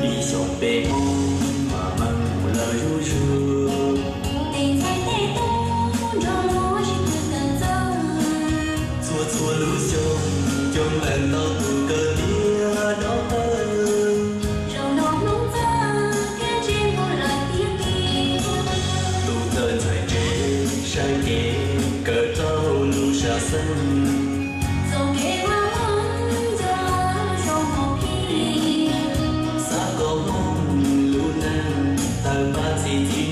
Ib xyoos peb Hmoob mas meej lawm zuj zus, tej ntxhais tej tub nrog luag sib tw kawm ntxawg. Txhua txhua lub xyoo coob leej ntau tus kawm tiav dob tawg. Zaum no Hmoob txawj thiab ntsej muag lawm tiag tiag. Tus txawj ntxhais tsev saib kev kawm rau lub sam xeeb. Txoj kev ua Hmoob nco zoo mus phij. Xav kom Hmoob lub neej tawg pab txi txiv